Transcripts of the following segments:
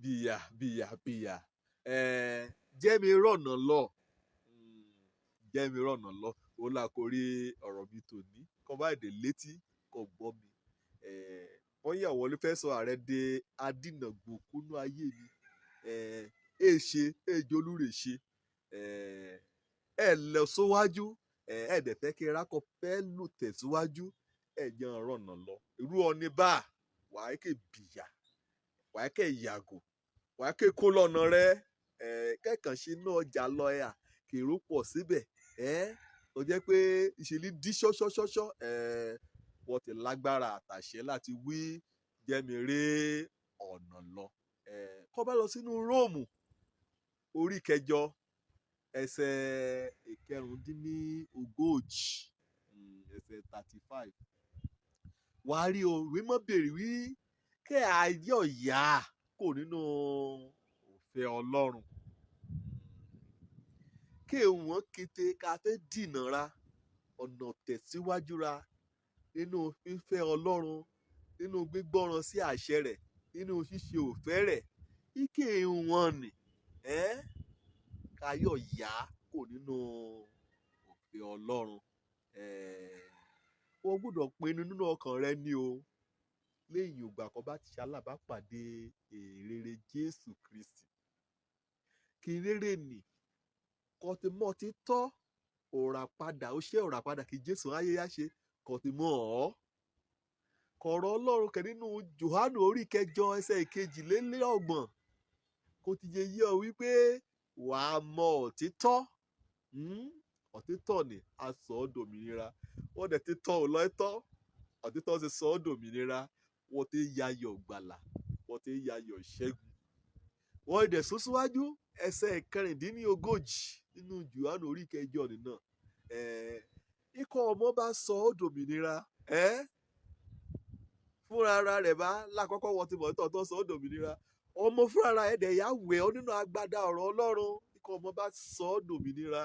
Bìyà bìyà bìyà, jẹ́ mi rọ̀nà lọ, jẹ́ mi rọ̀nà lọ. Ó là kó rí ọ̀rọ̀ mi tòní kọ́ bá èdè létí kò gbọ́ mi. Wọ́n yà wọlé fẹ́ sọ ààrẹ de adínàgbòkúnú ayé mi. Ẹ ṣe ẹ jolúre ṣe ẹ lọ síwájú, ẹ dẹ̀ fẹ́ kí rákọ fẹ́ lù tẹ̀síwájú, ẹ jẹ́ rọ̀nà lọ. Irú ọni bá wàá kè bìyà, wàá kè yàgò, wàá kè kó lọ́nà rẹ, kẹ́kàn ṣe iná ọjà lọ ẹ̀ à kèrò pọ̀ síbẹ̀, tó jẹ́ pé ìṣèlú dí ṣọ́ṣọ́ṣọ́ṣọ́. Wọ́n ti lágbára àtàṣe láti wí jẹ́mi ré ọ̀nà lọ. Kọ́ bá lọ sínú Róòmù orí kẹjọ ẹsẹ̀ ìkẹrùndínlógójì, ẹsẹ̀ 35, wàá rí o ìwé mọ́ bèrè wí kẹ́ ayọ̀ yá kò nínú òfin Ọlọ́run, kí wọ́n kété ká fẹ́ dìnà ra ọ̀nà tẹ̀síwájú ra nínú fífẹ́ Ọlọ́run, nínú gbígbọ́ràn sí àṣẹ rẹ̀, nínú ṣíṣe òfẹ́ rẹ̀, ike wọn nì káyọ̀ yá kò nínú òfin Ọlọ́run. Wọ́n gbọ́dọ̀ pinnu nínú ọkàn rẹ ní o lẹ́yìn ìgbà kan bá ti ṣalábàápàdé ìrere Jésù Kristi, kí rere nì kọ́tìmọ́ ti tọ́ òràpadà, ó ṣe òràpadà kí Jésù ayé yá ṣe kọ́tìmọ́ ọ́ kọ̀rọ̀ Ọlọ́run kẹ̀ nínú Jòhánù orí kẹjọ ẹsẹ̀ ìkejìlélọ́gbọ̀n kò ti yẹ yí ọ wípé wàá mọ òtítọ́. Òtítọ́ ni a sọ ọ́ dòmìnira. Wọ́n dẹ̀ ti tọ́ ò lọ́tọ́, òtítọ́ ti sọ ọ́ dòmìnira. Wọ́n ti yayọ̀ gbàlà, wọ́n ti yayọ̀ ṣẹ́gun. Wọ́n dẹ̀ sún síwájú ẹsẹ̀ ìkẹrìndínlógójì nínú Jòhánù orí kẹjọ nìna. Ikọ̀ ọmọ bá sọ ọ́ dòmìnira, fúnra ara rẹ̀ bá lákọ́kọ́ wọ́n ti mọ̀ tó tó sọ ọ́ dòmìnira. Ọmọ fúnra ara ẹ̀ dẹ̀ yá wẹ̀ ọ́ nínú agbádá ọ̀rọ̀ Ọlọ́run. Ikọ̀ ọmọ bá sọ ọ́ dòmìnira,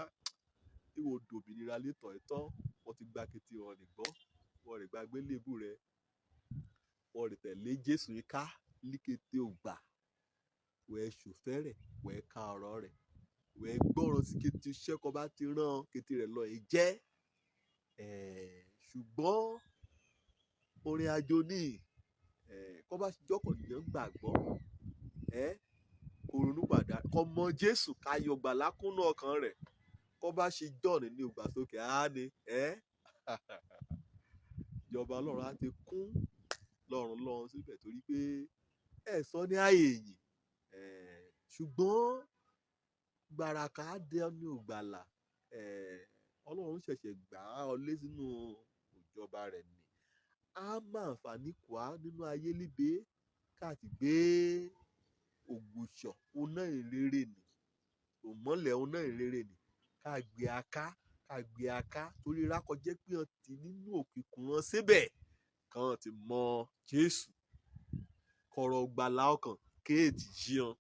ìwò dòmìnira létọ̀ ẹ̀ tán. Wọ́n ti gba kété wọn nìgbọ́, wọ́n rẹ̀ gba gbélébù rẹ̀, wọ́n rẹ̀ tẹ̀lé Jésù ká líkété ògbà, wẹ́ẹ́ ṣòfẹ́ rẹ̀, wẹ́ẹ́ ka ọ̀rọ̀ rẹ̀, wẹ́ẹ́ gbọ́ràn sí kété iṣẹ́ kan bá ti rán kété rẹ̀ lọ ẹ̀ jẹ́. Ṣùgbọ́n orin àjò ní kọ́ bá jọ́kọ̀ nìyẹn gbàgbọ́, kò ronú padà, kọ́ mọ Jésù káyọ̀ gbàlà kúnnú ọkàn rẹ̀, kọ́ bá ṣe jọ̀ọ̀nì ní ìgbàsókè á ní ìjọba Ọlọ́run á ti kún lọ́run lọ́run síbẹ̀ torí pé ẹ sọ ní ààyè yìí. Ṣùgbọ́n gbàràkà dé ní ògbàlà, Ọlọ́run ṣẹ̀ṣẹ̀ gbà á lé sínú ìjọba rẹ̀ ni a máa fàní kwá nínú ayé líbe káàtì gbé ògùṣọ̀ oná ìrere nì, òmọ́lẹ̀ oná ìrere nì, ká gbé aká, ká gbé aká torí rákọjẹ́ pé wọ́n ti nínú òkùnkùn wọn síbẹ̀ kàn ti mọ Jésù kọ̀rọ̀ gbàlà ọkàn kéètì yíyan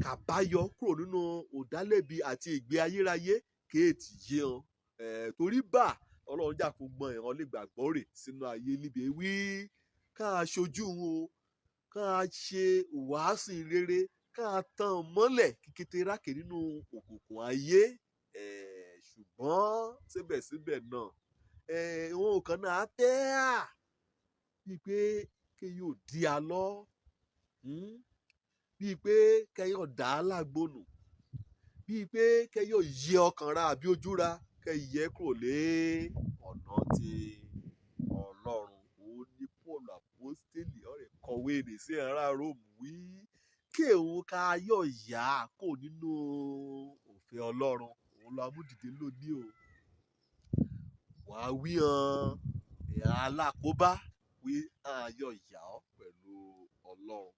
kàbáyọ kúrò nínú òdálẹ́bi àti ìgbé ayérayé kéètì yíyan. Torí bá Ọlọ́run jà kó gbọ́n ìran lè gbàgbọ́ rè sínú ayé líbe wí ká ṣojú wọn, ká ṣe wàásù rere, ká tàn mọ́lẹ̀ kíkété rákè nínú òkùnkùn ayé. Ṣùgbọ́n síbẹ̀síbẹ̀ náà ohun kan náà á tẹ́ à bíi pé kí yóò di alọ́, bíi pé kẹ́ yóò dà á lágbónù, bíi pé kẹ́ yóò yẹ ọkàn ra àbí ojú ra, kẹ́ yẹ kúrò lé ọ̀nà ti Ọlọ́run. Ó ní Paul Àpọ́stélì ọ̀rẹ́ kọ̀wé rẹ̀ sí ará Róòmù wí kí òun ká yọ̀ yá kó nínú òfin Ọlọ́run. Òun ló amúdìde lónìí o. Wàá wí hàn ìhà alákòóbá wí ayọ̀ yá ọ́ pẹ̀lú Ọlọ́run.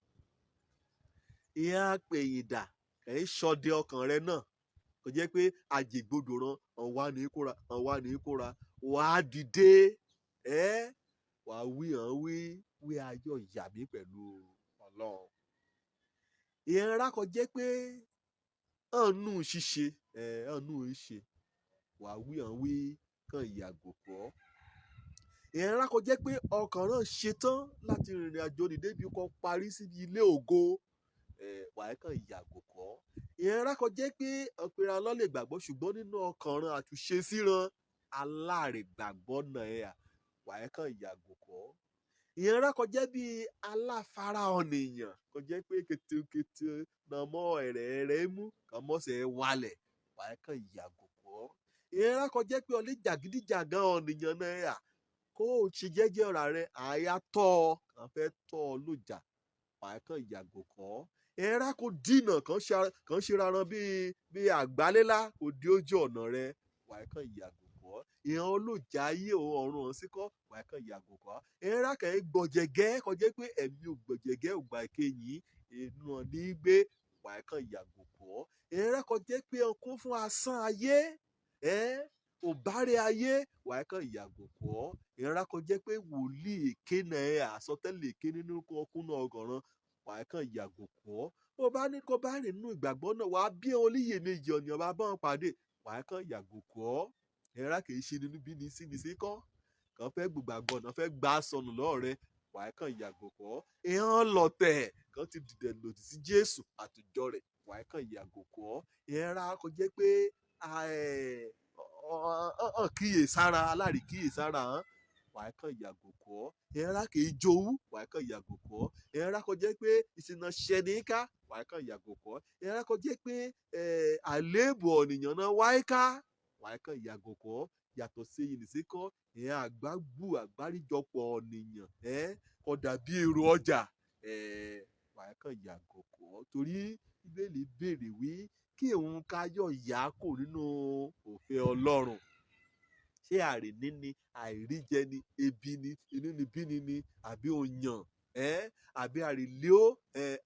Ìhà apẹ̀yìndà ẹ̀ ń ṣọdẹ ọkàn rẹ náà kò jẹ́ pé àjègbodò ran ọ̀wá ní kóra, ọ̀wá ní kóra. Wàá dìde, wàá wí hàn wí wí ayọ̀ yà mí pẹ̀lú Ọlọ́run. Ìhàn rákọ jẹ́ pé ọ̀nù ṣíṣe, ọ̀nù ṣe, wàá wí hàn wí kàn yàgò pọ̀. Ìyẹn rá kó jẹ́ pé ọkàn náà ṣetán láti rìnrìn àjò ní débi kó parí síbi ilé ògo, wàá kàn yàgò kọ́. Ìyẹn rá kó jẹ́ pé ọ̀pẹ̀rẹ̀ alọ́ lè gbàgbọ́, ṣùgbọ́n nínú ọkàn rán àtúnṣe síran aláàrẹ̀gbàgbọ́ náà ẹ̀ wàá kàn yàgò kọ́. Ìyẹn rá kó jẹ́ bí aláfara ọ̀nìyàn, kó jẹ́ pé ketekete náà mọ́ ẹ̀rẹ̀ rẹ̀ mú kàn mọ́sẹ̀ wálẹ̀, wàá kàn yàgò kọ́. Ìyẹn rá kó jẹ́ pé ọlẹ́ jàgídíjàgan ọ̀nìyàn náà ẹ̀ kó o ṣe jẹ́jẹ́ ọ̀rà rẹ, àyà tọ́ ọ kàn fẹ́ tọ́ ọ lójà, wàá kàn yàgò kọ́. Ìyẹn rá kó dínà kàn ṣe raran bíi àgbálélá kò dí ojú ọ̀nà rẹ, wàá kàn yàgò kọ́. Ìyẹn olójà ayé òun ọ̀run ọ̀hún sí kọ́, wàá kàn yàgò kọ́. Ìyẹn rá kàn ń gbọ̀jẹ̀gẹ́, kó jẹ́ pé ẹ̀mí ò gbọ̀jẹ̀gẹ́ ò gbà kéyìn inú ọ̀ ní gbé, wàá kàn yàgò kọ́. Ìyẹn rá kó jẹ́ pé ọkún fún asán ayé, òbárẹ̀ ayé, wàá kàn yàgò kọ́. Ìyẹn rá kó jẹ́ pé wòlíì èké náà ẹ̀ àsọtẹ́lẹ̀ èké nínú ọkùnrin ọgọ̀ràn, wàá kàn yàgò kọ́. Bó bá ní kó bá rìn nínú ìgbàgbọ́ náà, wàá bí oníyèméjì ọ̀nìyàn bá bá wọn pàdé, wàá kàn yàgò kọ́. Ìyẹn rá kìí ṣe nínú bí ní sí ní sí kọ́, kàn fẹ́ gbùgbàgbọ́ náà fẹ́ gbà sọnù lọ́wọ́ rẹ, wàá kàn yàgò kọ́. Ìyẹn lọ̀tẹ̀ kàn ti dìde lòdì sí Jésù àtijọ́ rẹ̀, wàá kàn yàgò kọ́. Ìyẹn rá kó jẹ́ pé kíyèsára alárìkíyèsára hàn, wàá kàn yàgò kọ́. Ìyẹn rá kìí jowú, wàá kàn yàgò kọ́. Ìyẹn rá kó jẹ́ pé ìṣìnà ṣẹ̀níká, wàá kàn yàgò kọ́. Ìyẹn rá kó jẹ́ pé àléébù ọ̀nìyàn náà wáyé ká, wàá kàn yàgò kọ́. Yàtọ̀ sí èyí nìsí kọ́, ìyẹn àgbágbù àgbáríjọpọ̀ ọ̀nìyàn kò dàbí èrò ọjà, wàá kàn yàgò kọ́. Torí Bíbélì béèrè wí kí òun káyọ̀ yá kò nínú òfin Ọlọ́run. Ṣé àìní ni, àìríjẹ ni, ebi ni, inúnibíni ni, àbí òyàn, àbí àrìlíó,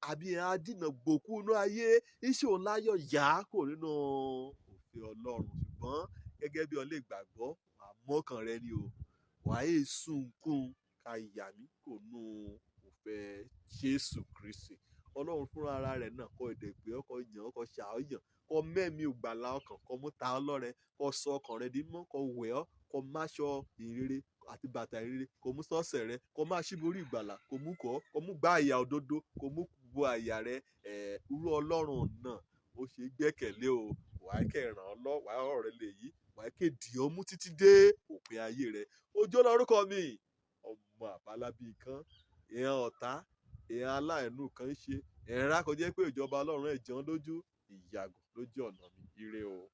àbí adínà gbòkú inú ayé, iṣẹ́ òun láyọ̀ yá kò nínú òfin Ọlọ́run. Ṣùgbọ́n gẹ́gẹ́ bí ọlẹ́ ìgbàgbọ́, wàá mọ́kàn rẹ ni o, wàá yé sunkún ká yà mí kò nú òfin Jésù Kristi. Ọlọ́run fúnra ara rẹ̀ náà kọ́ èdè pé ọkọ̀ yàn, ọkọ̀ ṣàáyàn, kọ́ mẹ́mí ògbàlà ọkàn, kọ́ mú ta ọlọ́rẹ, kọ́ sọ ọkàn rẹ di mọ́, kọ́ wẹ̀ ọ́, kọ́ máṣọ ìrere àti bàtà ìrere, kọ́ mú sọ́ọ̀sẹ̀ rẹ, kọ́ máa ṣíborí ìgbàlà, kọ́ mú kọ́, kọ́ mú gbá àyà òdodo, kọ́ mú bo àyà rẹ. Irú Ọlọ́run náà ó ṣe gbẹ́kẹ̀lé o, wàá kẹ́ ràn ọ́ lọ́, wàá ọ̀rọ̀ rẹ lè yí, wàá ké dì ọ́ mú títí dé òpin ayé rẹ. Ojú lórúkọ mi, ọmọ àbálábí kan, ìyẹn ọ̀tá, ìyẹn aláìnú kan ṣe, ìyẹn rá kó jẹ́ pé ìjọba Ọlọ́run ẹ̀ jẹun lójú, ìyàgò lójú ọ̀nà mi, ire o.